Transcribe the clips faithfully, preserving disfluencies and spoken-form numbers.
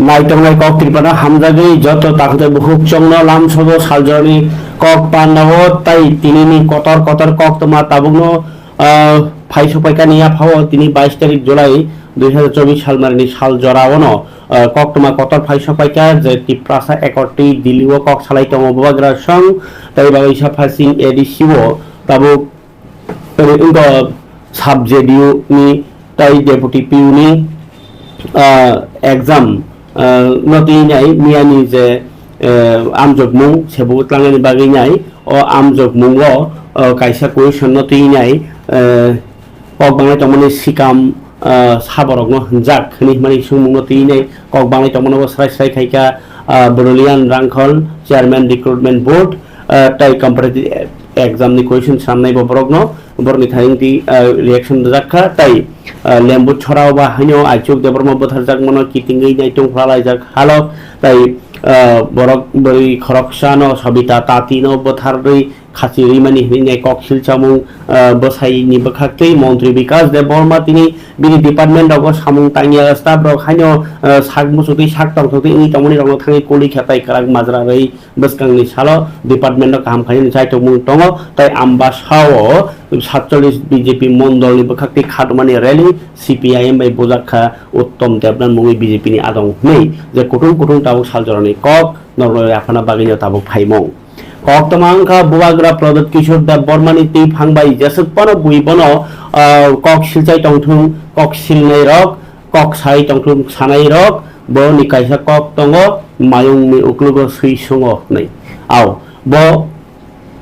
Naitongnai kok Tripura hamjagwi joto takhuk tei bukhuk chongno lamsogo saljorani kok panao tei tinini kotor kotor koktwma tabukno, ah, phaisokpaikani yaphao tini bais tarik July dui hazar chobbish salmarini sal joraono, ah, koktwma kotor phaisokpaikha je Tiprasa Accord twi Delhi o kok salai tongo Bubagra song tei bagwi sapha sing A D C o tabuk Ri wngkha sub J D U ni tei deputy P U ni, ah, exam, ah, no twi nai miyani je, eh, amjokmung sebo tlangnani bagwi nai o amjokmungo, ah, kaisa question no twi nai, eh, kok banglai tongmani sikam, ah, saborokno hwnjak hwnwi hwnmani swngmungno twi nai kok banglai tongmano bo srai srai khaikha, ah, Boroilian Rangkhol chairman recruitment board, ah, tei competitive exam ni question sanai bo borokno, borokni thani twi, ah, reaction rijak kha, tei, ah, Lembu Chora o ba haino Aichuk Debbarma bwtharjakmano kitingwi naitung phlalaijak halok, tei, ah, borok bwrwi khoroksano Sabita Tati no bwtharwi khachirwi mani hwnwi nai kok silchamung, ah, bwsai ni bwkhak twi Montri Bikas Debbarma tini bini department rogo samung tangya staff rok haino, ah, sak muchuk twi sak tongthok twi wngwi tongmani rokno thangwi kuli kha tei kwrak majra rwi bwskangni salo department-o kaham khainani chaitokmung tongo, tei Ambasao satcholish B J P mondolni bwkhak twi khatmani rally C P I M bai bujak kha Uttom Debnath mungwi B J P ni adong hwnwi je kutung kutung tabuk saljorani kok norokno yaphana bagwino tabuk phaimung. Koktwma wngkha Bubagra Pradyut Kishore Debbarmani twi phang bai jeswk phano bui bono, ah, kok silchai tongthung, kok silnai rok, kok sai tongthung sanai rok, boni kaisa kok tongo, mayungni uklogo swi sungo hwnwi. Ao, bo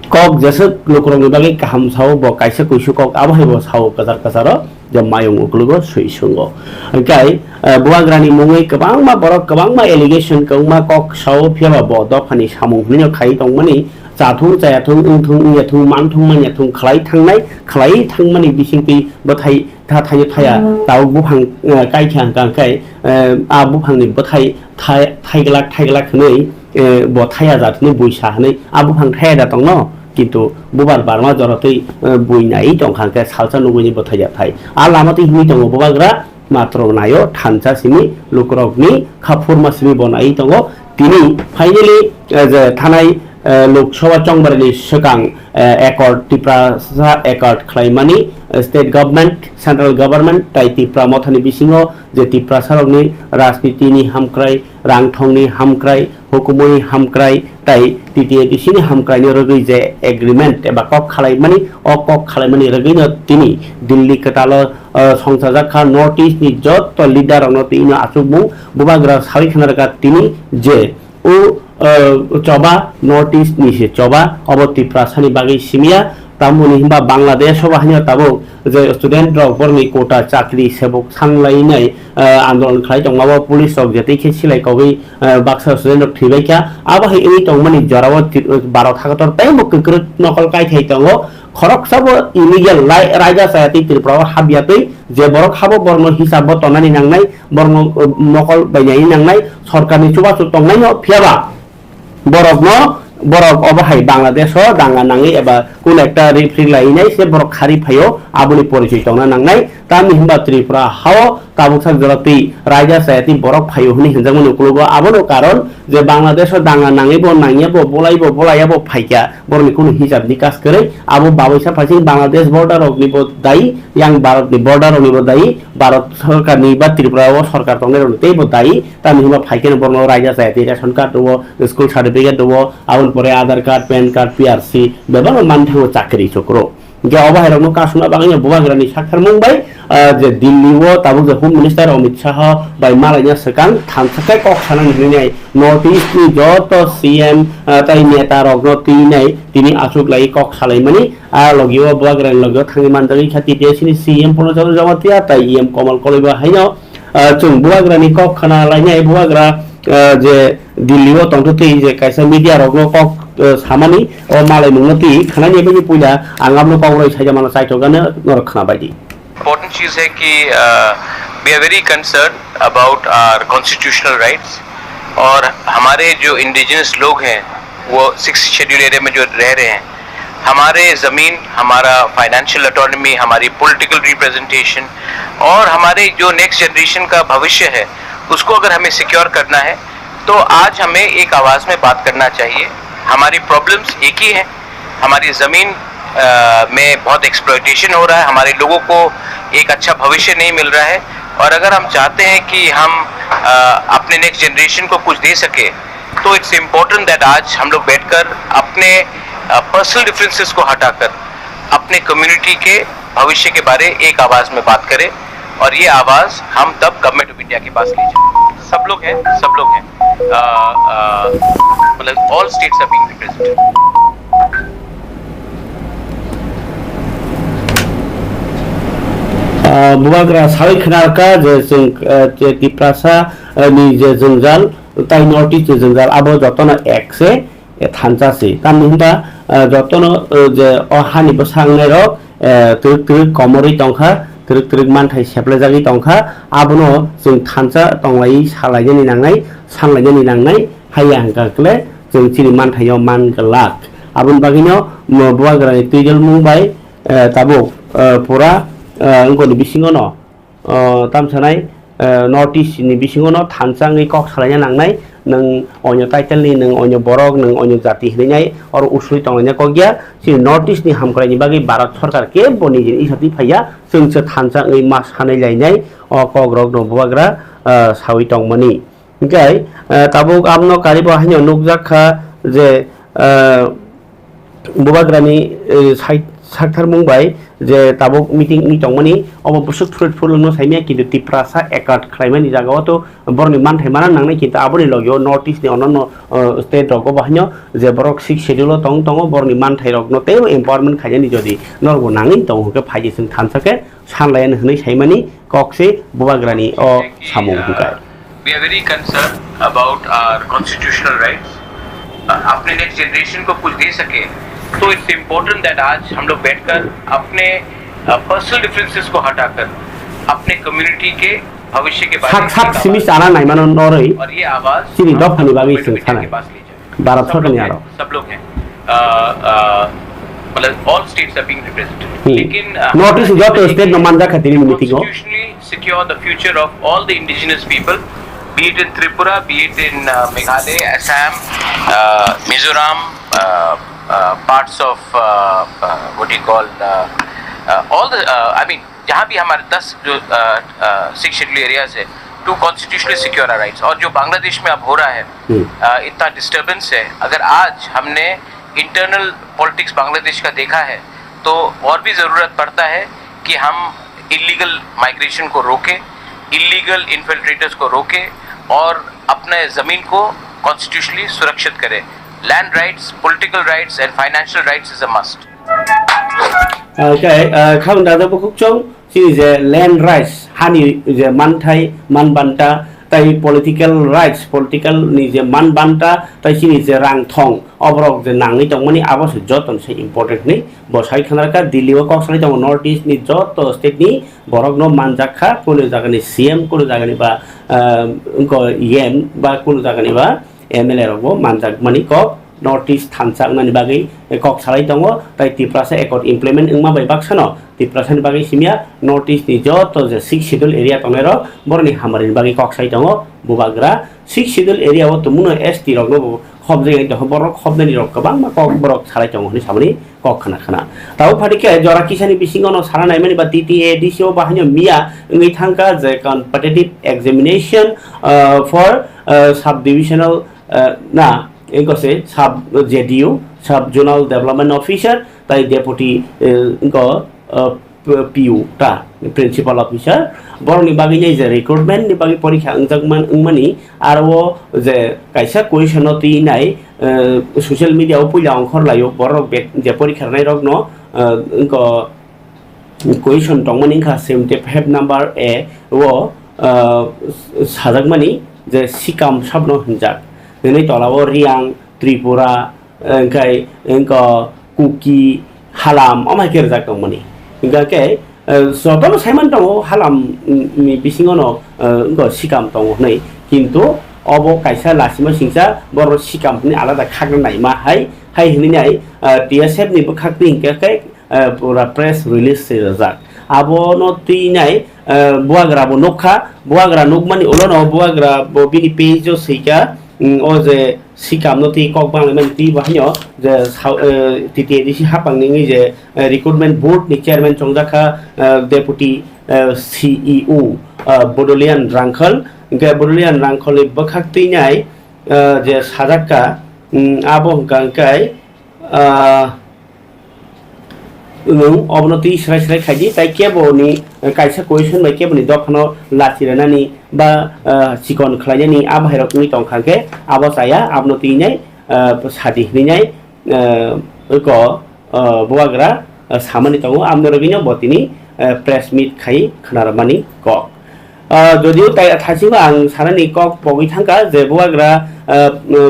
kok jeswk lukurokni bagwi kaham sao, bo kaisa kuisu kok abo hai bo sao kwchar kwcharo, je mayung uklogo swi sungo. Hwnkhe, eh, Bubagrani mungwi kwbangma borok, kwbangma allegation, kwbangma kok sao, phiyaba bo dophani samung hwnwino khai tongmani, chathung, chayathung, wngthung, wngyathung, manthung, manyathung, khlai thangnai, khlai thangmani bisingtwi bwthai tha thaio thaya, tabuk buphang, eh, kaikha hwnkha hwnkhe, eh, a buphangni bwthai thai-, thaiglak, thaiglak hwnwi, eh, bo thaya jat hwnwi buisa hwnwi a buphang thaya da tongno, kintu bubar barma jora twi, eh, bui nai tongkha hwnkhe salsa nugwini bwthai ya thai. A lama twi hwnwi tongo Bubagra, matro naio thansa simi lukurokni kha phurma simi bo nai tongo. Tini finally, eh, je thanai, eh, Lok Sabha chongbarini swkang, eh, accord, Tiprasa accord khlaimani, eh, state government, central government tai Tipra mothani bisingo je Tiprasarokni rajnitini hamkrai, rangthongni hamkrai, hukumuni hamkrai tai T T A D C ni hamkraini rwgwi je agreement eba kok khalaimani, o kok khalaimani rwgwino tini Delhi kwtalo, eh, songchajak kha North East ni joto leader rokno tini achukmung Bubagra sawi khna rwkha tini je o, eh, choba North East ni se choba, obo Tiprasani bagwi simiya, tamoni hinba Bangladesh o bahai no tabuk je student rok borokni quota chakri sebok sanlainai, eh, andolon khlai tongma o police rok je tei khe silai kogwi, eh, baksa student rok thwibai kha. Abo hai wngwi tongmani jorao ti-, Bharat hakotor tei bo kwkrwk nokol kaithai tongo. Khoroksa bo illegal lai-, raida chaya tei Tripura o habya twi je borok habo borokno hisab bo tonani nangnai, borokno, eh, mokol bainani nangnai, sorkarni chubachu tongnaino phiyaba borokno, borok obo hai Bangladesh o danga nangwi eba kun ekta referee lainai se borok khari phaio, aboni porichoi tongna nangnai. Tamni hinba Tripura hao tabuksa jora twi raida chaya twi borok phaio hwnwi hinjakmani ukologo. Abono karon je Bangladesh o danga nangwi bo nangya bo bolai bo bolai ya bo phaikya, borokni kunu hisab nikas kwrwi. Abo baboisa phaising Bangladesh border rokni bo dayi, yang Bharat ni border rokni bo dayi, Bharat sorkar ni ba Tripura o sorkar tongnai rokni tei bo dayi. Tamni hinba phaikhe borokno raida chaya twi ration card rwo, school certificate rwo, aboni pore Aadhaar card, pan card, P R C bebak manthango chakri chukro. Hingke obo hai rokno kasungna bagwi no Bubagrani sakharmung bai, ah, je Delhi o tabuk je Home Minister Amit Shah bai malaina swkang thansa khe kok sanani hinwi nai North East ni joto C M, ah, tei neta rokno twinai tini achuk lai kok salaimani. A logi o Bubagrani logi o thangwi manjagwi kha T T A C ni C M Purna Chandra Jamatia tei E M Komal Koloi bo haino, ah, chwng Bubagrani kok khna lainai Bubagra, ah, je Delhi o tongtwtwi je kaisa media rokno kok, eh, samani o malaimungno twi khnani bagwi puila ang abono kok roi saijamano chaithokgani norok khna baidi. Important चीज़ है कि, अ, we are very concerned about our constitutional rights और हमारे जो इंडिजिनस लोग हैं वो six schedule area में जो रह रहे हैं, हमारे ज़मीन, हमारा फाइनेंशियल ऑटोनॉमी, हमारी पॉलिटिकल रिप्रेजेंटेशन और हमारे जो नेक्स्ट जनरेशन का भविष्य है उसको अगर हमें सिक्योर करना है, तो आज हमें एक आवाज़ में बात करना चाहिए। हमारी प्रॉब्लम्स एक ही है, हमारी ज़मीन, अ, में बहुत एक्सप्लॉयटेशन हो रहा है, हमारे लोगों को एक अच्छा भविष्य नहीं मिल रहा है, और अगर हम चाहते हैं कि हम, अ, अपने नेक्स्ट जनरेशन को कुछ दे सके, तो इट्स इम्पोर्टेंट दैट आज हम लोग बैठकर अपने, अ, पर्सनल डिफरेंसेस को हटाकर अपने कम्युनिटी के भविष्य के बारे एक आवाज़ में बात करें, और ये आवाज़ हम तब गवर्नमेंट ऑफ इंडिया के पास ले जाएं। सब लोग हैं, सब लोग हैं। अ, अ, मतलब, all states are being represented. Ah, bubagra sawi khna rwkha je chwng, ah, je Tiprasa, ah, ni je jwngjal, tai North East ni jwngjal, abo jotono ek se, eh, thansa se. Tamni hwnba, ah, jotono, eh, je o hani bwsa wngnai rok, eh, twrwk twrwk komorwi tongkha, twrwk twrwk manthai seplajagwi tongkha, abono chwng thansa tongwai salainani nangnai, sanlainani nangnai, haiya hwnkha kle chwng chini manthaio man glak. Aboni bagwino mo bubagrani twijlmung bai, eh, tabuk, eh, pura, eh, wngkoni bisingono, eh, tamsanai, eh, North East ni bisingono thansa wngwi kok salaina nangnai, nwng onyo title ni, nwng onyo borok, nwng onyo jati hinwi nai, oro usui tonglaina kok ya. Chini North East ni hamkraini bagwi Bharat Sarkar kebo nijini isatwi phaiya, chwngse thansa wngwi ma sanai lainai, o kokrokno bubagra, eh, sawi tongmani. Hingke, eh, tabuk abno karibo haino nukjak kha je, eh, bubagrani, eh, sai-, saktharmung bai je tabuk meeting wngwi tongmani, obo bwswk fruitful wngno saimanya, kintu Tiprasa accord khlaimani jagao to borokni manthai mana nangnai, kintu aboni logio North East ni onno, eh, state rogo bo haino je borok sixth schedule o tong tongo, borokni manthai rokno teibo empowerment khainani jodi norokbo nangwi tongo hwnkhe phaidi chwng thansa khe sanlayan hwnwi saimani kok se bubagrani o samung hwnkhe. We are very concerned about our constitutional rights. Uh, अपने next generation को कुछ दे सके, तो it's important that आज हम लोग बैठकर अपने पर्सनल डिफरेंसेस को हटाकर अपने कम्युनिटी के भविष्य के बारे में sak sak simi chana naimano norwi और ये आवाज chini dophani bagwi chwng sanai. Bharat Sarkarni aro. सब लोग हैं। अ, अ, मतलब, all states are being represented. Hmm. लेकिन, अ, North East joto state no manjak kha tini meeting o. Constitutionally secure the future of all the indigenous people, be it in Tripura, be it in, uh, Meghalaya, Assam, uh, Mizoram, uh, uh, parts of, uh, uh, what do you call, uh, uh, all the, uh, I mean, जहाँ भी हमारे दस जो, अ, अ, six schedule areas है, to constitutionally secure our rights। और जो बांग्लादेश में अब हो रहा है, हम्म। अ, इतना डिस्टरबेंस है, अगर आज हमने इंटरनल पॉलिटिक्स बांग्लादेश का देखा है, तो और भी ज़रूरत पड़ता है कि हम इलीगल माइग्रेशन को रोकें, इलीगल इन्फिल्ट्रेटर्स को रोकें और अपने ज़मीन को कॉन्स्टिट्यूशनली सुरक्षित करें। Land rights, political rights and financial rights is a must। Hwnkhe, ah, kha wng dada bukhuk chwng, chini je land rights, hani je manthai, man banta, tai political rights, political ni je man banta, tai chini je rang thong, oborok je nangwi tongmani, abo se joto ni se important hinwi bo sai khna rwkha. Delhi o kok salai tongo, North East ni joto state ni borok no manjak kha, kunu jaga ni C M, kunu jaga ni ba, ah, wngko E M ba kunu jaga ni ba M L A rok bo manjakmani kok North East thansa wngnani bagwi kok salai tongo, tai Tiprasa Accord implement wngma bai baksano Tiprasani bagwi simya North East ni joto je six schedule area tongnairok borokni hamari ni bagwi kok sai tongo. Bubagra six schedule area o tongmano S T rokno bo khopjagwi tongkha, borok khopnani rok kwbangma kok borok salai tongo hinwi samani kok khna khna. Tabuk phaikhe jora kisani bisingo no sana naimani ba T T A D C o bahaino miya wngwi thangkha je competitive examination, uh, for, uh, sub divisional, uh, na, eko se sub J D O, sub zonal development officer, tai deputy, uh, eko, uh, P U ta, principal officer. Borokni bagwi nai je recruitment ni bagwi porikha wngjak man, wngmani, aro o je kaisa question no twi nai, uh, social media o puila ongkhor laio, borok bek je porikha rwnai rokno, uh, wngkha question tongmani wngkha seventy five number A o, uh, sajakmani je sikam sabno hinjak. Nini tola o Riang, Tripura, wngkhai wngkha Kuki, Halam, omo hai khe rijak tongmani. Hingkha khe, eh, jotono saiman tongo Halam, mm, ni bisingo no, eh, wngkha sikam tongo hwnwi. Kintu obo kaisa lasima singcha borok sikam hwnwi alada khakna naima hai, hai hwnwi nai, eh, T S F ni bwkhak twi hingkha khe, eh, pura press release se rijak. Abono twi nai, eh, bubagra bo nukha, bubagra nukmani ulono bubagra bo bini page o swikha, mm, o je sikam no twi kok banglaimani twi bo haino je sa-, eh, T T A D C hapang ni wngwi je, eh, recruitment board ni chairman chongjakha, eh, deputy, eh, C E O, eh, Bodolian Rangkhal, hwnkhe Bodolian Rangkhal ni bwkhak twinai, eh, je sajakka, mm, abo hwnkha hwnkhe, ah, nwng obono twi srai srai khaidi, tai kebo ni, eh, kaisa question bai kebo ni dophano lachi rwnani ba, eh, chikon khlainani a bahairok wngwi tongkha khe abo chaya, abono twi nai, eh, sadi hwnwi nai, eh, eko, eh, bubagra, eh, samani tongo, amno rwgwino bo tini, eh, press meet khai khwnarwmani kok. Ah, jodio tai thaisingo ang sanani kok pogwi thangkha je bubagra, ah,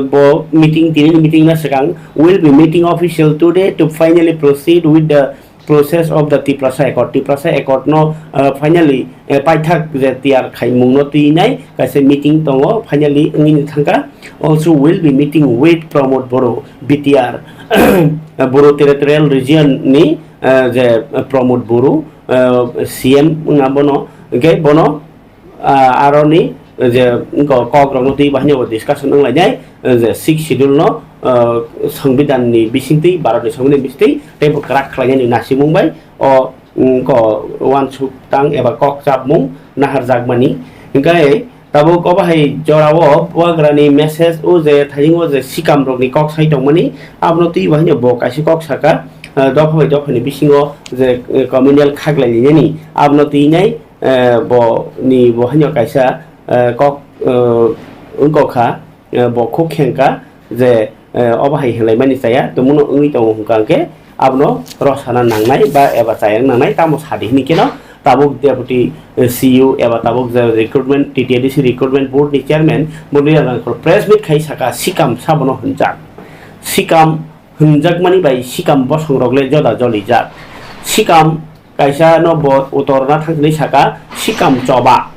bo meeting, tinini meeting no swkang will be meeting official today to finally proceed with the process of the Tiprasa Accord. Tiprasa Accord no, ah, finally, eh, paithak je tiyar khaimung no twinai kaisa meeting tongo, finally wngwi thangkha. Also will be meeting with Pramod Boro, B T R, Boro Territorial Region ni, ah, je Pramod Boro, ah, C M wngna bono, hwnkhe bono ah, aroni je wngkha kok rokno twi bahai bo discussion wnglainai, eh, je sixth schedule no, eh, Songbidan ni bisingtwi, Bharat ni Songbidan ni bisingtwi tei bo kwrak khlainani nasimung bai o, mm, ko uansuk tang eba kok chapmung naharjakmani. Hwnkhe tabuk o bahai jorao bubagrani message o je thaisingo je sikam rokni kok sai tongmani, abono twi bahai bo kaisa kok saka, eh, dopha bai dopha ni bisingo je, eh, communal khaklailainani abono twi nai, eh, bo ni bo haino kaisa, eh, kok, eh, wngkha kha, eh, bo khuk khengkha je, eh, obo hai hinlaimani chaya, tongmano wngwi tongo hwnkha hwnkhe abono rosana nangnai ba eba chayang nangnai, tamo sadi hini keno tabuk deputy, eh, C E O eba tabuk je recruitment, T T A D C recruitment board ni chairman bo ni rang press meet khai saka sikam sabono hwnjak, sikam hwnjakmani bai sikam bosongrok le joda jolijak. Sikam kaisa no bo utorna thangwi saka, sikam choba.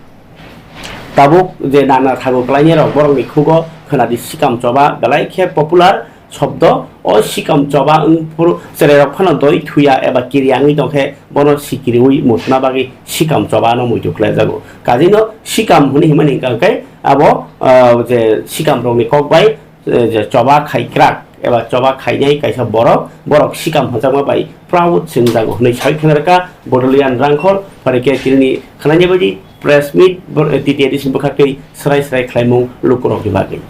Tabuk je nana thago klainai rok borokni khugo khwnadi sikam choba belai khe popular shobdo. O sikam choba wngphuru chwrairok phano doi thuya eba kiri wngwi tongkhe bono sikiriwi mutna bagwi sikam choba no muitu khlaijago. Kajino sikam hwnwi himani hwnkha khe abo, ah, je sikam rokni kok bai eh, je choba khaikrak eba choba khainai kaisa borok, borok sikam hwnjakma bai proud se wngjago hwnwi sai khna rwkha Bodolian Rangkhol, pore khe tini khnaini baidi press meet bo-, eh, T T A D C bwkhaktwi srai srai khlaimung lukurokni bagwi.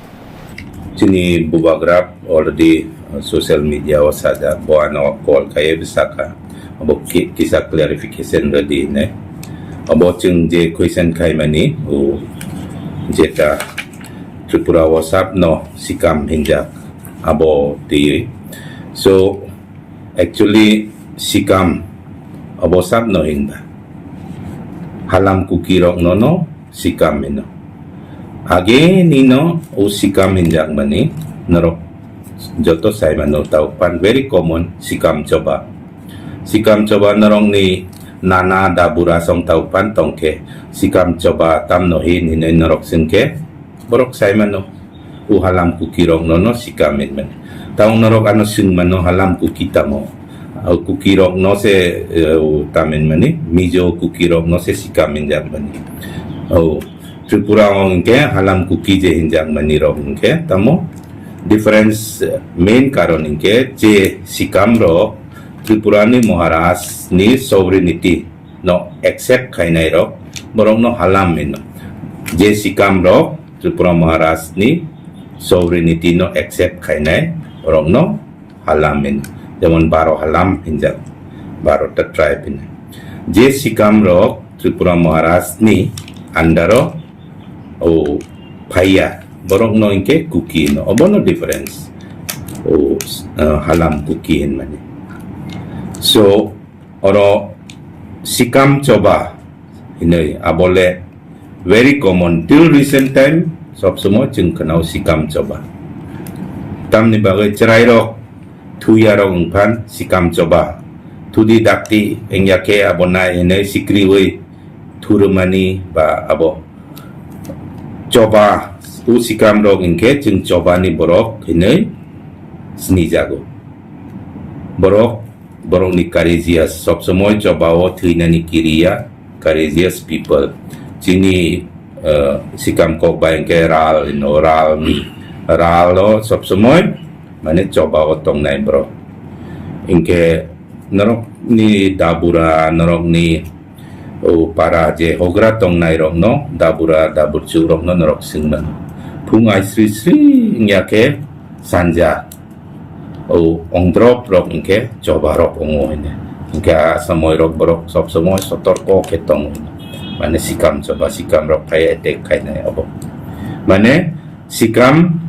Chini bubagra already, uh, social media o sajak, bo ano call kaiwi sakha. Abo ki-, kisa clarification rwdi hinwi. Abo chwng je question khaimani, o jeta Tripura o sap no sikam hinjak, abo twiwi. So, actually, sikam abo sap no hinba. Halam Kuki rok no no sikam hino. Age nino o sikam hinjak mani norok joto sai mano tau pan very common sikam choba. Sikam choba norok ni nana da bura song tau pan tongkhe sikam choba tam no hin hinoi norok singkhe borok sai mano. O Halam Kuki rok no no sikam hin mani. Tau norok ano sing mano Halam Kuki tamo. O Kuki rok no se, eh, o tam hin mani, Mizo Kuki rok no se sikam hinjak mani. O Tripura o hwnkhe Halam Kuki je hinjak mani rok hwnkhe tamo difference, eh, main karon hwnkhe je sikam rok Tripura ni Maharaj ni sovereignty no accept khainai rok, borok no Halam hino. Je sikam rok Tripura Maharaj ni sovereignty no accept khainai rok no Halam hino. Jemon Baro Halam hinjak, Baro ta tribe hino. Je sikam rok Tripura Maharaj ni under o, o phaiya, borok no hwnkhe Kuki hino. Obo no difference. O, uh, Halam Kuki hinmani. So, oro sikam choba hinoi, abole very common. Till recent time, sob somoi chwng khwnao sikam choba. Tamni bagwi chwrairok, thuyarok wngphan sikam choba. Thudi dakti wngya khe abo nai hinoi sikriwi thurumani ba abo choba, u sikam rok hwnkhe chwng chobani borok hinoi sinijago. Borok, borokni kari jia sob somoi choba o thwinani kiriya, courageous people. Chini, eh, sikam kok bai hwnkhe ral hino, ral, ral o sob somoi mane choba o tongnai borok. Hwnkhe norokni dabura, norokni o para je hogra tongnai rokno, dabura, daburchuk rokno norok swng mano. Phung ai sri sri wngya khe sanja o ongdrop rok hwnkhe choba rok ongo hine. Hwnkhe a somoi rok borok sob somoi sotorko khe tongo hine. Mane sikam choba, sikam rok phai attack khainai obo. Mane sikam,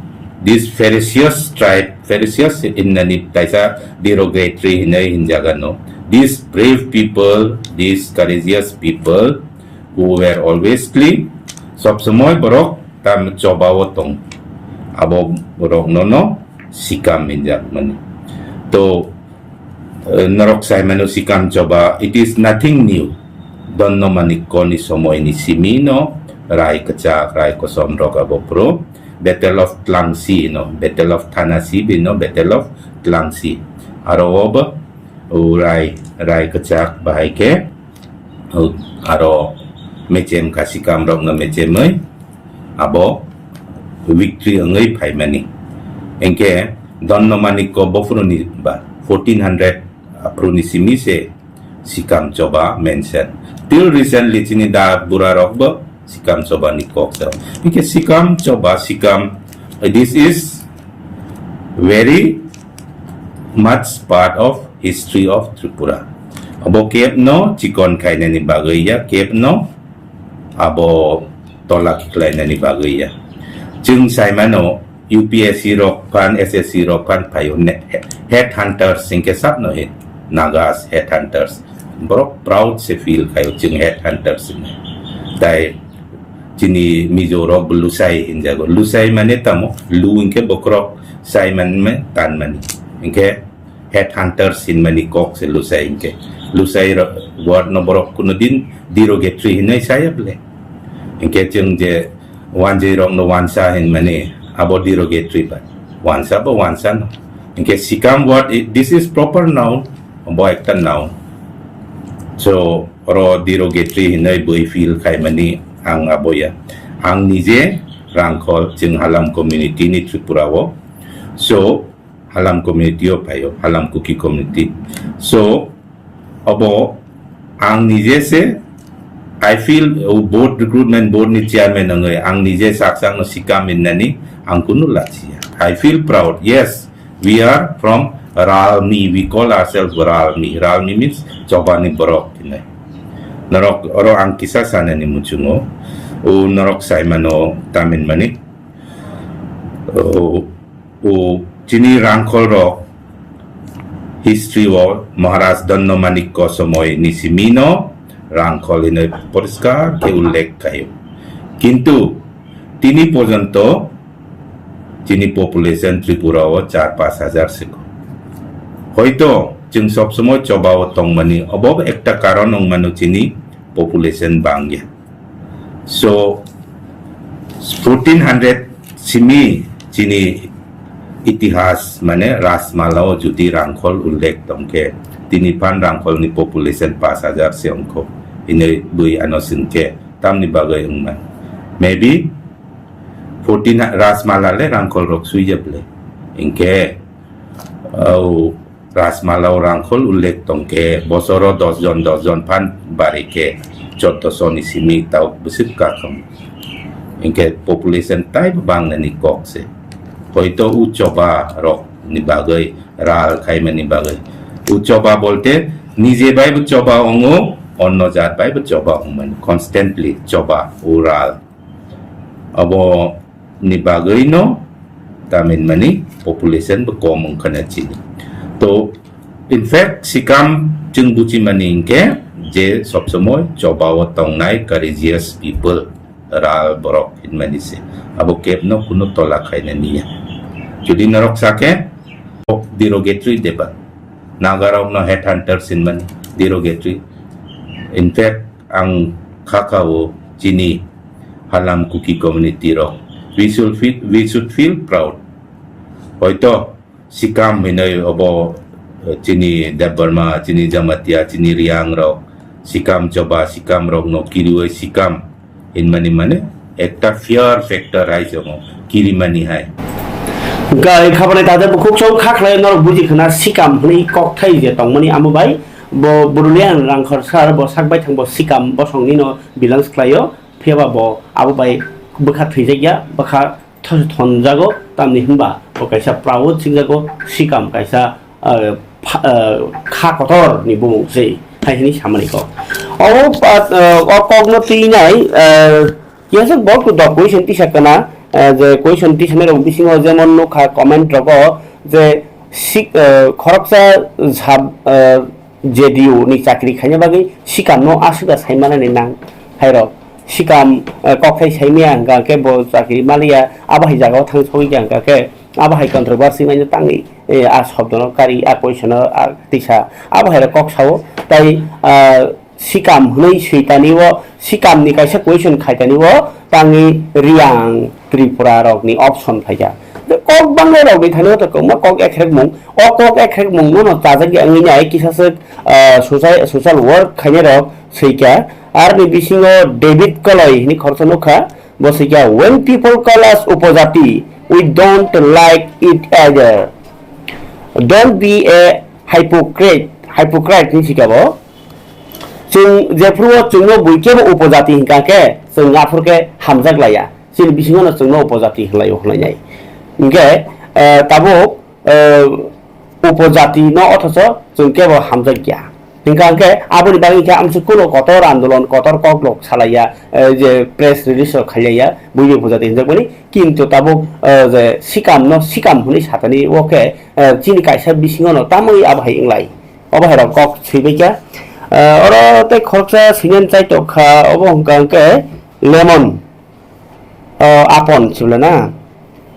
this ferocious tribe, ferocious hinnani taisa derogatory hinai hinjaga no. These brave people, these courageous people who were always clean, sob somoi borok tam choba o tong. Abo borok no no sikam hinjak mani. To, eh, norok sai mano sikam choba, it is nothing new. Donno Manikko ni somoi ni simi no rai kwchak, rai kosom rok abo pro. Battle of Tlangsi no, Battle of Thanasi bino, Battle of Tlangsi. Aro obo, o rai, rai kwchak bahai khe, o aro mechem kasikam rok no mechemoi, abo victory wngwi phaimani. Hwnkhe Donno Manikko bophuru ni ba fourteen hundred aphuru ni simi se sikam choba mention. Till recently chini da bura rok bo sikam choba ni kok sa. Hwnkhe sikam choba, sikam, this is very much part of history of Tripura. Abo kep no chikon khainani bagwi ya, kep no abo tola khiklainani bagwi ya. Chwng sai mano U P S C rok phan, S S C rok phan phaio ne, head hunters hwnkhe sakno he, Nagas head hunters. Borok proud se feel khaio chwng head hunters hinwi. Tai chini Mizo rok bo Lusai hinjago. Lusai mane tamo, lu hwnkhe bokhorok, sai mane tanmani. Hwnkhe head hunters hinmani kok se Lusai hwnkhe. Lusai ro-, word no borok kuno din derogatory hinwi saya bole. Hwnkhe chwng je wanjwi rok no wansa hinmani abo derogatory ba. Wansa bo wansa no. Hwnkhe sikam word i-, this is proper noun, bo ekta noun. So, oro derogatory hinwi bui feel khaimani ang abo ya. Ang nije Rangkhol, chwng Halam community ni Tripura o. So, Halam community o phaio, Halam Kuki community. So, obo ang nije se, I feel, o board, recruitment board ni chairman wngwi ang nije sak sak no sikam hinnani ang kunu lachiya. I feel proud. Yes, we are from Ralmi. We call ourselves Ralmi. Ralmi means chobani borok hinai. Norok, oro ang kisa sanani muchungo. O norok saimano tamin mani. O, o chini Rangkhol rok history o Maharaj Donno Manikko somoi ni simi no Rangkhol hinoi poriskar khe ullekh khaio. Kintu tini porjonto chini population Tripura o char pash hajar siko. Hoito chwng sob somoi choba o tongmani obo ekta karon wngmano chini population bangya. So, fourteen hundred simi chini itihas, mane Rajmala o jodi Rangkhol ullekh tongkhe, tini phan Rangkhol ni population pash hajar se ongkho. Hinoi bui ano swngkhe, tamni bagwi wngmani? Maybe fourteen Rajmala le Rangkhol rok sui jeble. Hwnkhe, o, Rajmala o Rangkhol ullekh tongkhe, bosoro dos jon, dos jon phan bari khe, choddo soni simi tao bwswk kakham. Hwnkhe population taibo bangnani kok se. Hoito u choba rok ni bagwi, ral khaimani bagwi. U choba bolte nije bai bo choba ongo, onno jat bai bo choba ongmani. Constantly choba, u ral. Abo ni bagwi no tamin mani population bo kom wngkha na chini. To, in fact, sikam chwng buchi mani hinkhe je sob somoi choba o tongnai courageous people, ral borok hinmani se. Abo kep no kunu tola khaina niya. Jodi norok sakhe, derogatory deba. Nagarok no headhunters hinmani derogatory. In fact, ang khakha o chini Halam Kuki community rok. We should feel, we should feel proud. Hoito sikam hinoi obo, eh, chini Debbarma, chini Jamatia, chini Riang rok, Sikam choba, sikam rokno kiriwi sikam hinmani mane ekta fear factor hai chongo kirimani hai. Gai khabani tada bukhuk chong kha khlai norok buji khna sikam hwnwi kokthai je tongmani amo bai bo Burulian Rangkhor sir bo sak bai thang bo sikam bosongni no belongs khlaio, phiyaba bo abo bai bwkha thwijakya, bwkha thonjago, tamni hwnba bo kaisa proud swngjago, sikam kaisa, ah, pha-, ah, kha kotor ni bumung se hai hwnwi samani kok. Obo, ah, o kokno twinai, ah, kisa bok dok question tisa kana, ah, je question tisa nai rok bisingo jemon nukha comment rogo je sik-, ah, khoroksa jab-, ah, J D U ni chakri khaina bagwi sikam no aswk da sai manani nang hai rok. Sikam, eh, kokthai sai maya hwnkha khe bo chakri maliya, abo hai jagao thang sogwi kha hwnkha khe abo hai controversy maino tangwi, eh, a shobdo no kari, a question no, a tisa abo hai rok kok sao. Tai, ah, sikam hwnwi switani o sikam ni kaisa question khaitani o tangwi Riang Tripura rok ni option phaikha. Kok bangnai rok ni thani o to kwbangma kok ekrek mung. O kok ekrek mung no chajak ya wngwi nai kisa swk, ah, social, social work khainai rok swikha. Aroni bisingo David Koloi hwnwi khoroksa nukha, bo swikha, "When people call us upojati, we don't like it either. Don't be a hypocrite, hypocrite," hwnwi swikha bo. Chwng jephuru o chwngno bui kebo upojati hwnkha khe, chwng aphuru khe hamjak laiya. Chini bisingo no chwngno upojati hwnlaio hwnlainai. Hwnkhe, eh, tabuk, eh, upojati no othocho chwng kebo hamjakya. Hwnkha hwnkhe aboni bagwi khe amsuk kuno kotor andolon, kotor koklok salaiya, eh, je press release rok khailaiya, buini upojati hinjakmani, kintu tabuk, eh, je sikam no sikam hwnwi satani o khe, eh, chini kaisa bisingo no tamwi abo hai wnglai. Obo hai rok kok swibaikha. Eh, oro tei khoroksa swinani chaitok kha, obo hwnkha hwnkhe Lemon. O, Apon sibla na?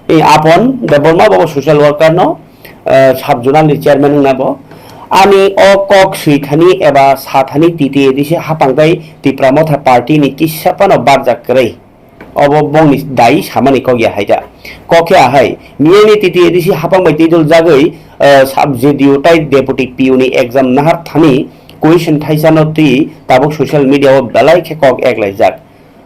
E, Apon Debbarma bo social worker no, eh, sub zonal ni chairman wngna bo. Ani o kok swi thani eba sa thani T T A D C hapang tei Tipra Motha party ni kisa phano barjak kwrwi. Obo bongni dai samani kok ya hai da. Kok ya hai, miyani T T A D C hapang bai twi dol jagwi, eh, sub J D U tai deputy P U ni exam nahar thani question thaisa no twi tabuk social media o belai khe kok ek laijak.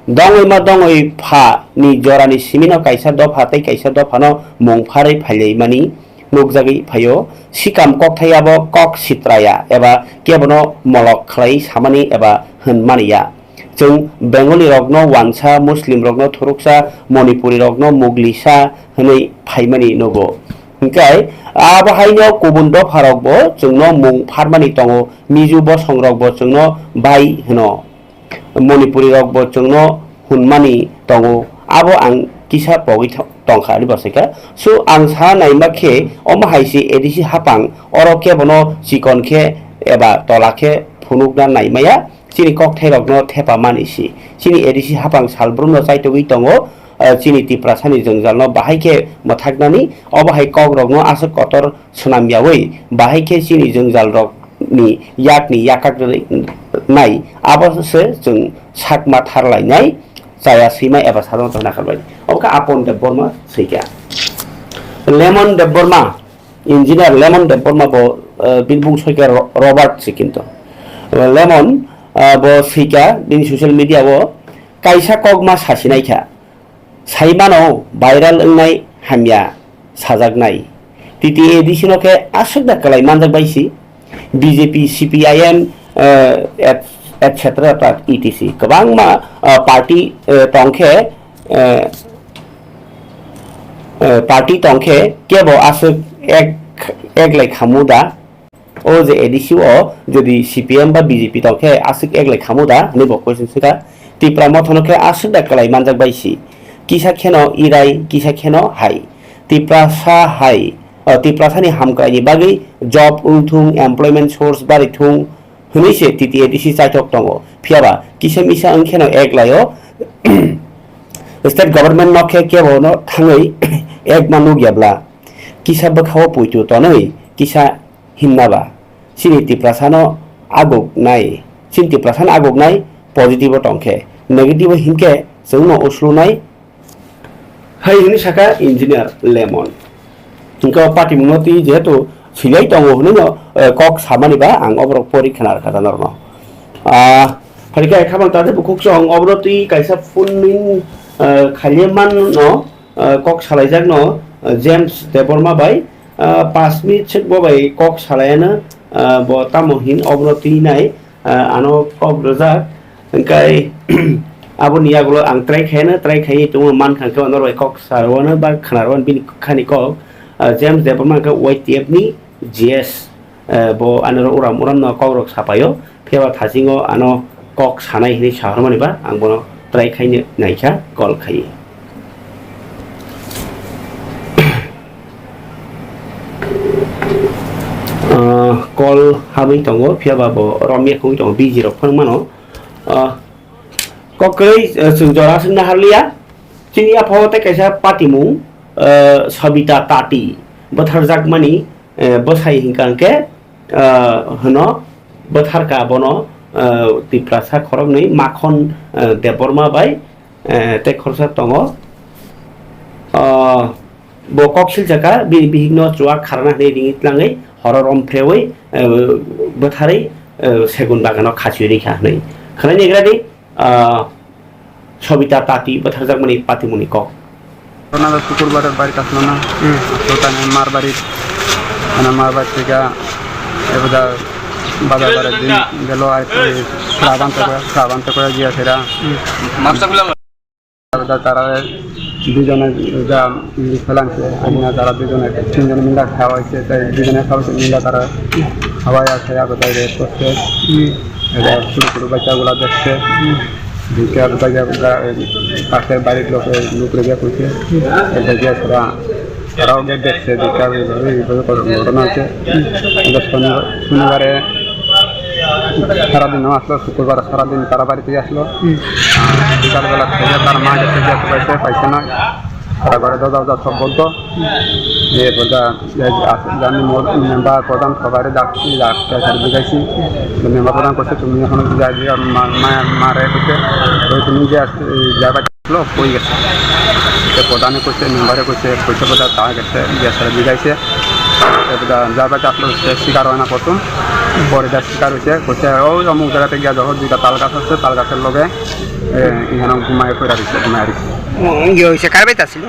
Dongwi ma dongwi pha ni jora ni simi no kaisa dopha tei kaisa dopha no mung pharwi phailaimani nukjagwi phaio. Sikam kokthai abo kok sitraya eba kebono molok khlai samani eba hwnmani ya. Chwng Bengali rokno wansa, Muslim rokno thuruksa, Manipuri rokno muglisa hwnwi phaimani nugo. Hwnkhe abo haino kubun dopha rokbo chwngno mung pharmani tongo, Mizo bosong rokbo chwngno bhai hwno. Manipuri rokbo chwngno hwnmani tongo, abo ang kisa pogwi tho-, tongkha, ani bwsai kha. So, ang sa naima khe, omo hai se A D C hapang, oro kebono chikon khe eba tola khe phunukna naimaya, chini kokthai rokno thepa mani si. Chini A D C hapang salbrumno chaitogwi tongo, eh, chini Tiprasani jwngjalno bahai khe mwthaknani, obo hai kokrokno aswk kotor swnam yaui bahai khe chini jwngjalrokni yakni yakak nai, abo se chwng sakma tharlainai chaya swima eba sadonto nakarbai. Obo khe Apon Debbarma swikha. Lemon Debbarma, engineer Lemon Debbarma bo, eh, bini bung soikha Ro-, Robert Sikinto. Lemon, eh, bo swikha bini social media o kaisa kokma sasinai kha. Sai mano viral wngnai hamya sajaknai. T T A D C no khe aswk da kwlai manjak bai si. B J P, C P I M, eh, et-, et cetera ta E T C. Kwbangma, eh, party, eh, tong khe, eh, eh, party tong khe kebo aswk ek, ek lai khamu da. O je A D C o jodi C P M ba B J P tong khe aswk eglai khamu da hwnwi bo question swkha. Tipra Motha no khe aswk da kwlai manjak bai si. Kisa kheno Irai, kisa kheno hai. Tiprasa hai, o, Tiprasa ni hamkrai ni bagwi job wng thung, employment source bari thung hwnwi se T T A D C chaithok tongo. Phiyaba kisa misa wng kheno eglai o state government no khe kebo no thangwi ek ma nukya bla. Kisa bwkha o poito tonwi kisa himna ba, chini Tiprasano aguknai, chini Tiprasano aguknai positive o tong khe, negative o him khe chwngno uslunai. Hai hwnwi sakha engineer Lemon. Hwnkhe o patimungno twi jehetu swilai tongo hwnwi no, eh, kok samani ba ang oborok pori khna rwkha da norokno. Ah, phaikha khabang tade bukhuk chong obro twi kaisa phone ning, ah, khaile man no, ah, kok salaijakno, ah, James Debbarma bai, ah, pash minute sek bo bai kok salaiano, ah, bo tamo hin obro twi nai, ah, ano kok rwjak. Hingkai aboni yagulo ang try khaino, try khaiwi tongma mankha hwnkhe ono bai kok sarwano ba khwnarwano bini khani kok, ah, James Debbarma hwnkhe Y T F ni G S. Eh, bo anoro uram uram no kok rok sapaio, phiya ba thasingo ano kok sanai hinwi sahormani ba ang bono try khaini naikha call khaiwi. Ah, call habwi tongo, phiya ba bo romya khungwi tongo, busy rok phano mano. Ah, kok kwrwi, eh, chwng jora swngna harliya. Chini yaphao tei kaisa patimung, eh, Sabita Tati bwtharjakmani, eh, bwsai hwnkha hwnkhe, eh, hwno bwtharkha bono, eh, Tiprasa khoroknwi Makhon, eh, Debbarma bai, eh, tei khoroksa tongo. Ah, bo kok siljakha, bini bihikno chuwak kharna hwnwi ringwi tlangwi horo romphrewi, eh, bwtharwi, eh, segun bagano khachiwi rikha hwnwi. Khwnai negra di, ah, Sobita Tati bwtharjakmani patimungni kok. Rona da Sukurbare bari kasmana. Hmm. Sotani mar bari, ana mar bari tiga, ebda bazar bare din gelo ai sraban to sraban to giya sera. Hmm. Ebda tara dujone da phelan se, aina tara dujone tinjon minda khawa se, tai dujone khawa se minda tara khawa ya saya betai de poste. Hmm. Eda suru suru bacha gula dekse. Hmm. Dikar baja gula, eh, pasar bari lok, eh, luk reja kuise. Hmm. Eda dia sara, sara oge dekse, dikar bari, bari kor korona se. Hmm. Eda soni-, sonibare sara din no aslo, sukurbar sara din tara bari tei aslo. Hmm. Bikal bela thaiya tar ma jate jate paisa, paisa na. Tara gore doda doda sob bondo. Hmm. Ye boda, ye as-, jani mo-, member pradhan sabhare dak, dak, dak, dak, dak, dak, member pradhan koise tumi hono jai jai ma, ma, mare koise. Toi tumi je as-, jai ba lo koi gese. Te pradhan koise, member koise, koise boda ta gese, ye sara jai se. Te boda jai ba dak lo se sikar hoina kotum. Pore da sikar hoise, koise o amuk jaga te gya doho duita tal gas ase, tal gasor loge. Eh, ihanok gumai pura rise, gumai rise. Oh, yo, se karbe ta silo?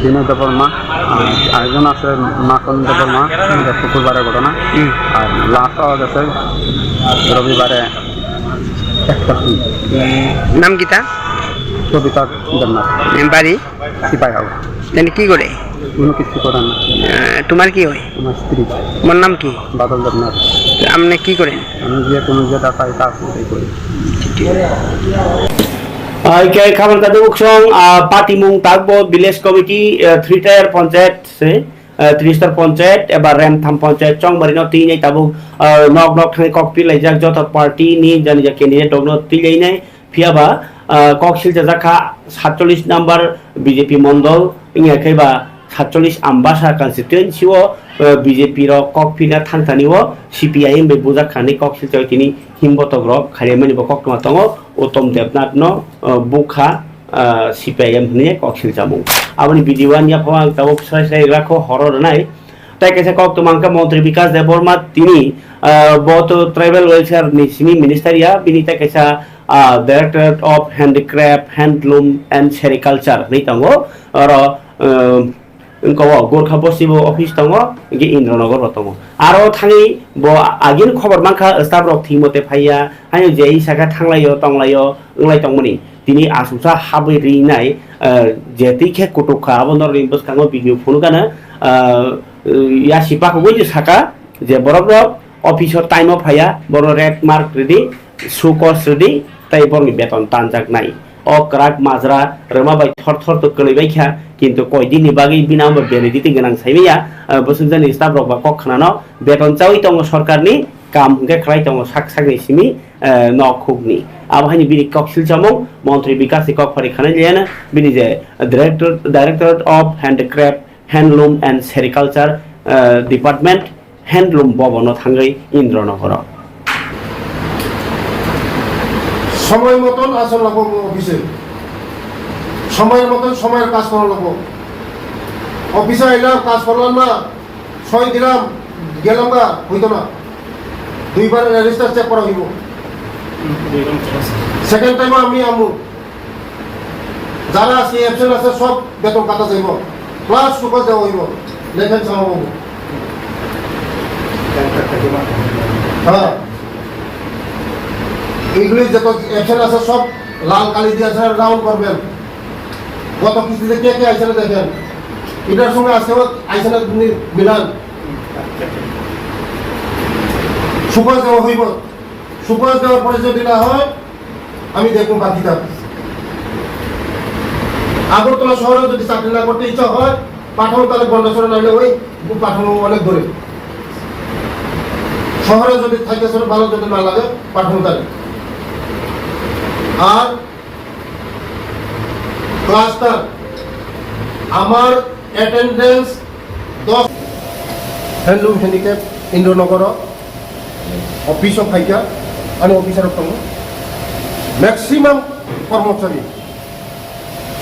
Bino Debbarma, ah, arjon ase Makon Debbarma, hmm, এটা শুক্রবারে ঘটনা। Hmm. আর লাস্ট আওয়াজ আছে রবিবারে একটা scene. Nam kita? Sabita Debnath. Em, bari? সিপাহী house. Tene ki gore? কোনো কিছু করে না। Eh, tumar ki hoy? আমার স্ত্রী। Tomar nam ki? বাদল দেবনাথ। Amne ki koren? আমি যে কোনো যে টাকা এটা আছে, ওটাই করি। Ai khe khabar kadu uksong, ah, patimung takbo village committee, ah, three tier panchayat se, ah, tristar panchayat eba remtham panchayat chongbarino tini tabuk, ah, nok nok thangwi kok pilaijak joto party ni jani ja candidate rokno tilainai. Phiya ba, ah, kok siljajak kha satchollish number B J P mondol, wngya khe ba satchollish Ambasa constituency o, ah, B J P rok kok phina thangthani o C P I M bai bujak kha hinwi kok silchai tini himbotok rok khailaimani bo koktwma tongo, Uttom Debnath no, ah, bukha, ah, C P I M hinwi kok siljamung. Aboni video ani yaphang ang tabuk sai sai rakho horo rwnai. Tai kaisa koktwma hwnkhe Montri Bikas Debbarma tini, ah, bo to tribal welfare ni simi minister ya, bini tai kaisa, ah, Directorate of Handicraft, Handloom and Sericulture hinwi tongo. Oro, ah, wngkha o Gorkha Bosti bo office tongo, hwnkhe Indranagar bo tongo. Aro thangwi bo agini khobor mankha, staff rok thwimo tei phaiya, haino je sakha thanglaio, tonglaio, wnglai tongmani. Tini aswksa habwi rinai, ah, je twi khe kutuk kha, abo norokni bwskango video phunukgana, ah, ya sipakhogwi je saka je borok rok office o time o phaiya, borok red mark rwdi, show cause rwdi, tei borokni beton tanjaknai. O kwrak majra rwma bai thor thor to kwlwi bai kha, kintu koi din ni bagwi bini amo validity gwnang sai manya, ah, bwswk jani staff rok ba kok khnano beton chaui tongo sorkarni, kam hwnkhe khlai tongo sak sakni simi, eh, nok hukni. Abo haini bini kok silchamung, Montri Bikas ni kok phari khanai liyana, bini je Director, Directorate of Handicraft, Handloom and Sericulture, eh, Department, Handloom Bhavan o thangwi Indra Nogoro. সময় মতন আসা লাগবো অফিসে, সময়ের মতন সময়ের কাজ করা লাগবো। অফিসে আইলাম, কাজ করলাম না, সই দিলাম, গেলাম গা, হইতো না। দুইবার রেজিস্টার চেক করা হইব। Second time আমি আমু, যারা আজকে অ্যাবসেন্ট আছে সব বেতন কাটা যাইব, প্লাস সুপার দেওয়া হইব, লেখেন সামগ্রী। হ্যাঁ, এগুলি যত অ্যাবসেন্ট আছে সব লাল কালি দিয়ে আছে, রাউন্ড করবেন। গত কিস্তিতে কে কে আইসেন দেখেন, এটার সঙ্গে আজকেও আইসেন মিলান। সুপার দেওয়া হইব, সুপার দেওয়ার পরে যদি না হয়, আমি দেখবো বাকিটা। আগরতলা শহরে যদি চাকরি না করতে ইচ্ছা হয়, পাঠাও তাহলে গন্ডাছড়া নাইলে ওই পাঠানো অনেক দূরে। শহরে যদি থাকতে চান, ভালো যদি না লাগে, পাঠাও তাহলে। আর ক্লাস্টার, আমার অ্যাটেন্ডেন্স দশ। Handloom Handicap Indranagaro office o phaikha, ani officer rok tongo. Maximum kormochari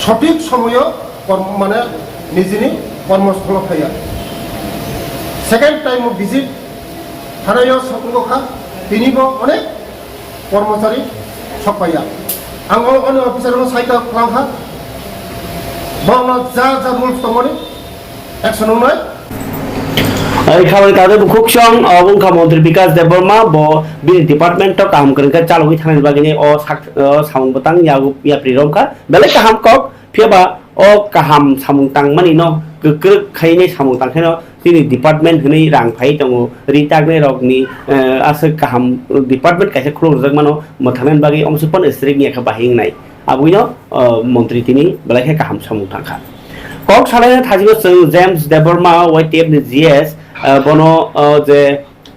sothik somoyo kormo-, mane nijini kormosthalo phaiya. Second time o visit harayo sokngo kha, tinibo onek kormochari sokpaiya. Ang o, ani officer no saita khlangkha, borokno ja ja rules tongmani action wngnai. Ai khamani kagwi bukhuk song, o wngkha Montri Bikas Debbarma, bo bini department o kaham kwrwngkha, chalogwi thanani bagwi o sak-, o samung bwtang yago yapri romkha, belai kaham kok, phiya ba o kaham samung tangmani no kwkrwk khainai samung tangkhaino chini department hwnwi rang phai tongo, ri taknai rokni, eh, aswk kaham department kaisa khuluk rwjak mano, mwthangnani bagwi omo se phano strict wngya kha bahai wngnai. Aboni no, eh, montri tini belai khe kaham samung tangkha. Kok salaina thajio chwng James Debbarma, Y T F ni G S, eh, bono, eh, je,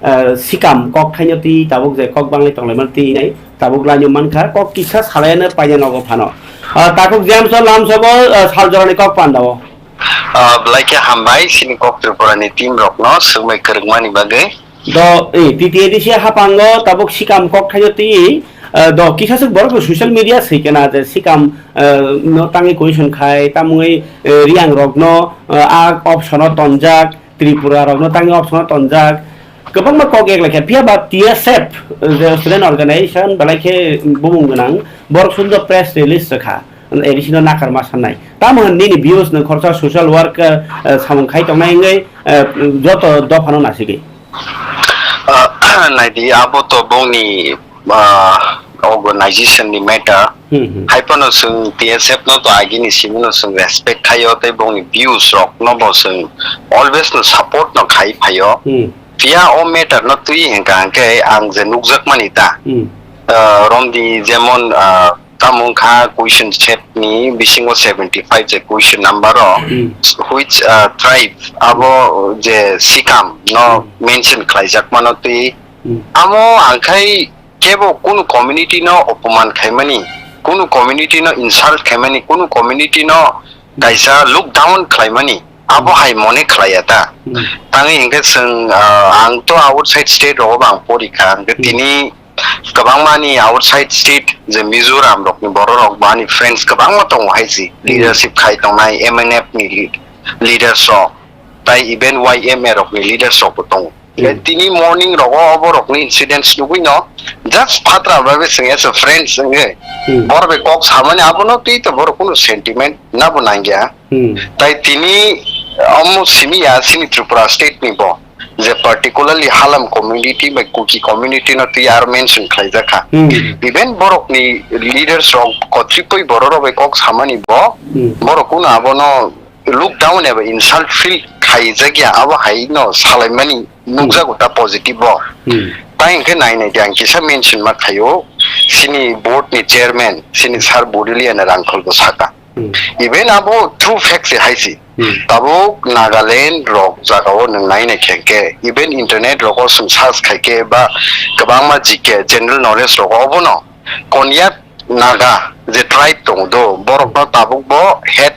eh, sikam kok thaino twi tabuk je kok banglai tonglaimani twi nai tabuk laino mankha, kok kisa salaina paina nogo phano. Ah, takhuk James o lamsogo, ah, sal jorani kok pandao. Ah, belai khe hambai chini kok Tripura ni team rokno swngmai kwrwngmani bagwi. Do, eh, T T A D C hapango tabuk sikam kok thaino twi, ah, do kisa swk borok social media swi kana je sikam, ah, no tangwi question khai tamungwi, eh, Riang rokno, ah, a option o tonjak. Tripura rokno tangwi option o tonjak. Kwbangma kok yak lai kha, phiya ba T S F, je student organization belai khe bumung gwnang, borok sudo press release rwkha, A D C no nakarma sannai. Tamo hwn nini views nwng khoroksa social work, eh, samung khai tongnai wngwi, eh, joto dophano nasigwi. Ah, naidi, abo to bongni ah, organization ni matter. Hmm, hmm. Hai phano chwng T S F no to agini simi no chwng respect khaio tei bongni views rok no bo chwng always no support no khai phaio. Hmm. Phiya o matter no twi hwnkha hwnkhe ang je nukjakmani ta, hmm, ah, romdi jemon, ah, tamo wngkha question set ni bisingo seventy five je question number o, hmm, which, ah, tribe abo je sikam no, hmm, mention khlaijak mano twi, hmm, amo angkhai kebo kunu community no opoman khaimani, kunu community no insult khaimani, kunu community no kaisa look down khlaimani, abo hai mone khlaiya ta. Hmm. Tangwi hinkhe chwng, ah, ang to outside state rogo bo ang porikha, hinkhe, hmm, tini kwbangma ni outside state je Mizoram rokni borok rok bo ani friends kwbangma tongo hai si, hmm, leadership khai tongnai M N F ni leaders rok, tai even Y M A rokni leaders rok bo tongo. Hmm. Tini morning rogo obo rokni incidents nugwi no just phatra bai bai chwng as a friends wngwi, hmm, borok bai kok samani abono twi to borok kunu sentiment nabo nangya. Hmm. Tai tini omo simi ya chini Tripura state ni bo je particularly Halam community bai Kuki community no twi aro mention khlaijak kha. Hmm. Even borok ni leaders rok kotripoi borok rok bai kok samani bo, hmm, borok kunu abono look down eba insult feel khaijakya, abo hai no salaimani nukjago ta positive bo. Hmm. Tai hwnkhe nai nai di ang kisa mention ma khaio, chini board ni chairman, chini sir Borilia ni Rangkhol bo saka. Hmm. Even abo true fact se hai si. Hmm. Tabuk Nagaland rok jagao nwng nai nai khe hwnkhe, even internet rogo chwng search khai khe ba kwbangma G K general knowledge rogo obono Konyak Naga je tribe tongo do, borok no tabuk bo head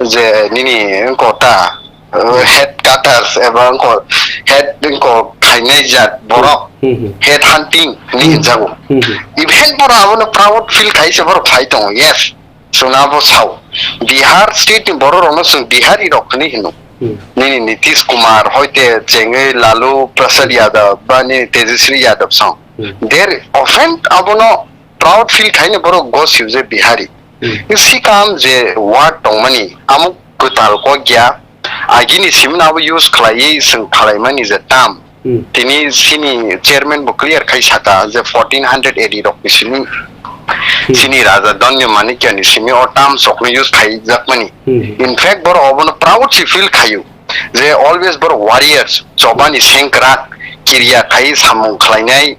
je nini wngkha ta, uh, head cutters eba wngkha head wngkha khainai jat borok, hmm, hmm, head hunting hinwi, hmm, hinjago. Hmm, hmm. Even borok abono proud feel khai se borok khai tongo, yes, chwngno abo sao. Bihar state ni borok rokno chwng Bihari rok hinwi hino. Hmm. Nini Nitish Kumar, hoite chengwi Lalu Prasad Yadav ba nini Tejaswi Yadav song. Hmm. There often abono proud feel khaini borok gosip je Bihari. Hmm. Sikam je word tongmani amo kwtal kok ya, agini simna abo use khlaiwi swng phalaimani je term. Hmm. Tini sini chairman bo clear khai saka je fourteen hundred A D rok ni simi, hmm, sini raja Danya Manikya ni simi o term sok no use khai jakmani. Hmm. In fact, borok obono proud si feel khayu je always borok warriors, chobani sengkrak, kirya khai samung khlainai,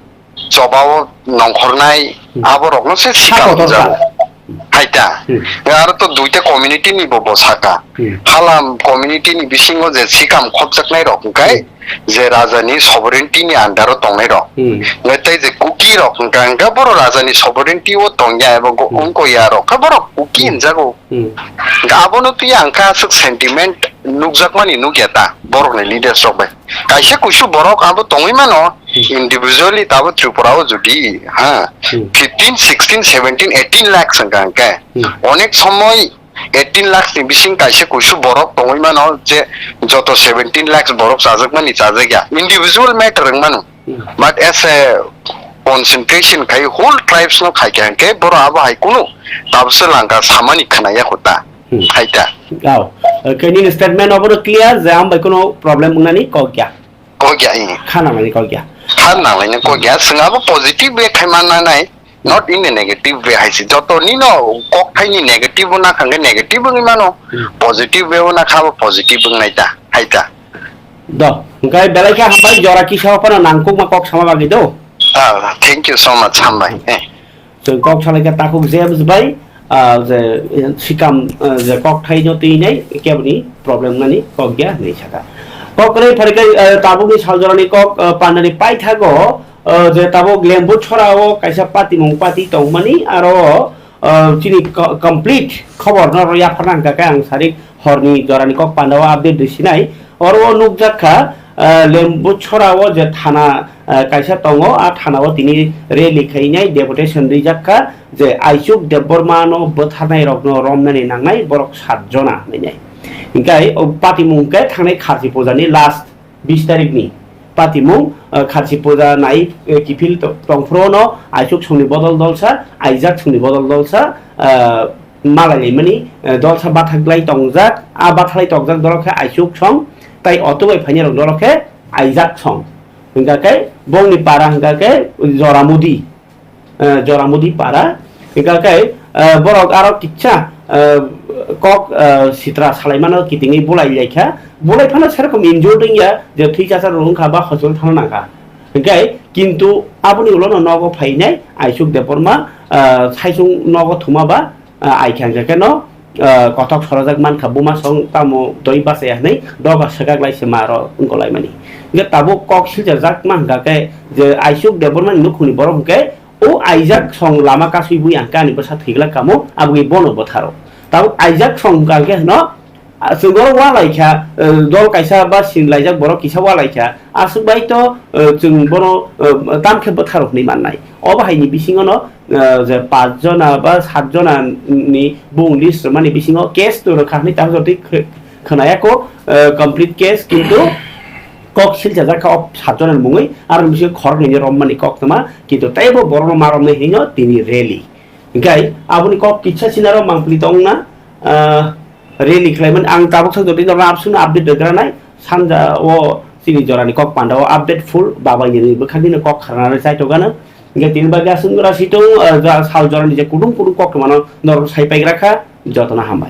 chobao nongkhornai, hmm, aborokno se sikam kotor jago. Hai ta. Hmm. Aro to duita community ni bo bo saka. Hmm. Halam community ni bisingo je sikam khopjaknai rok hwnkhe, hmm, je raja ni sovereignty ni under o tongnai rok. Hmm. Ngai tei je Kuki rok hwnkhe, hwnkhe borok raja ni sovereignty o tongya ebo go-, hmm, wngko ya rok khe borok Kuki, hmm, hinjago. Hmm. Hwnkhe abono twi ang khe aswk sentiment nukjakmani nukya ta borok ni leaders rok bai. Kaisa kuisu borok abo tongwi mano, hmm, individually tabo Tripura o jodi, ha, hmm, fifteen, sixteen, seventeen, eighteen lakhs hwnkha hwnkhe, hmm, onek somoi eighteen lakhs ni bising kaisa kuisu borok tongwi mano je joto seventeen lakhs borok chajakmani chajakya, individual matter wng mano. Hmm. But as a concentration khai whole tribes no khai khe hwnkhe borok abo hai kunu tabse langka samani khwnaya kho ta. Hmm. Hai ta. Aw, khe nini statement obono clear je ang bai kunu problem wngnani kok ya. Kok ya, eh. Kha nanglaini kok ya. Kha nanglaini kok ya. Chwng abo positive way khai manna nai, not in a negative way hai se. Joto nino kok thaini negative o nakha hwnkhe negative wngwi mano. Hmm. Positive way o nakha abo positive wngnai ta, hai ta. Do, hwnkhe belai khe hambai jora kisa o phano nangkukma kok sama bagwi do. Ah, thank you so much, hambai. Eh. Chwng kok salaikha takhuk James bai, ah, je, eh, sikam, eh, je kok thaino twinai keboni problem nani kok ya hinwi sakha. Kok kwrwi phaikhe, eh, tabukni saljorani kok, eh, pandani paithago, eh, je tabuk Lembuchhora o kaisa patimung pati tongmani, aro, eh, chini co-, complete khobor no yapharna hwnkha khe ang sarik horni jorani kok pandao update rwi sinai. Oro o nukjak kha, ah, Lembuchhora o je thana, ah, kaisa tongo, a thana o tini rally khainai deputation rijak kha je Aichuk Debbarma no bwtharnai rok no romnani nangnai borok sat jona hinwi nai. Hinkhe o patimung khe thangnai Kharchi puja ni last bis tarik ni patimung, ah, Kharchi puja nai, eh, kiphil to-, tongphuru no Aichuk songni bodol dolsa, Aijak songni bodol dolsa, ah, malai laimani, eh, dolsa bathaklai tongjak, a bathaklai tongjak dolok khe Aichuk song, tai oto bai phainai rok dolok khe Aijak song. Hingkha khe bongni para hingkha khe Joramudi, eh, Joramudi para. Hingkha khe, eh, borok aro kisa, eh, kok, eh, sitra salaimano kitingwi bulai laikha. Bulai phano serokom injured wngya je thwi chasa rok wngkha ba hospital thangna nangkha. Hingkhe kintu aboni ulo no nogo phainai Aichuk Debbarma, eh, saisung nogo thuma ba, ah, ai khe ang khe no, ah, kothok sorajak mankha, buma song tamo doi bachaya hinwi doga swkak lai se ma aro wngkolaimani. Hingkhe tabuk kok silchajak ma hingkha khe je Aichuk Debbarma ni nukhungni borok hingkhe o Aijak song lama kasui bui ang khe ani bwsa thwiglak kamo, aboni bono bwtharo. Tabuk Aijak song hingkha khe hino, ah, chwng oro ualaikha, eh, dol kaisa ba sinlaijak borok kisa ualaikha, aswk bai to, eh, chwng bono, eh, tamkhe bwtharo hinwi mannai. Obo haini bisingo no, eh, je pach jona ba sat jona ni bung list rwmani bisingo case to rwkha hinwi tabuk jotoi khw-, khwnaya kho, eh, complete case, kintu kok silchajak kha o sat jona ni mungwi, aro bisingo khoroknwi ni romani koktwma, kintu teibo borokno ma romnai hinwi no tini rally. Hinkhe aboni kok kisa sinaro mangpili tongna, ah, rally khlaimani ang tabuk sa jotoi norok absukno update rwgranai sanja o chini jorani kok panda o update full babaini ni bwkhakni kok kharnani chaitokgano. Hinkhe tini bagwi aswk jora situng, ah, ja-, sal jorani je kudung kudung kok tongmano norok sai paigra kha, jotono hambai.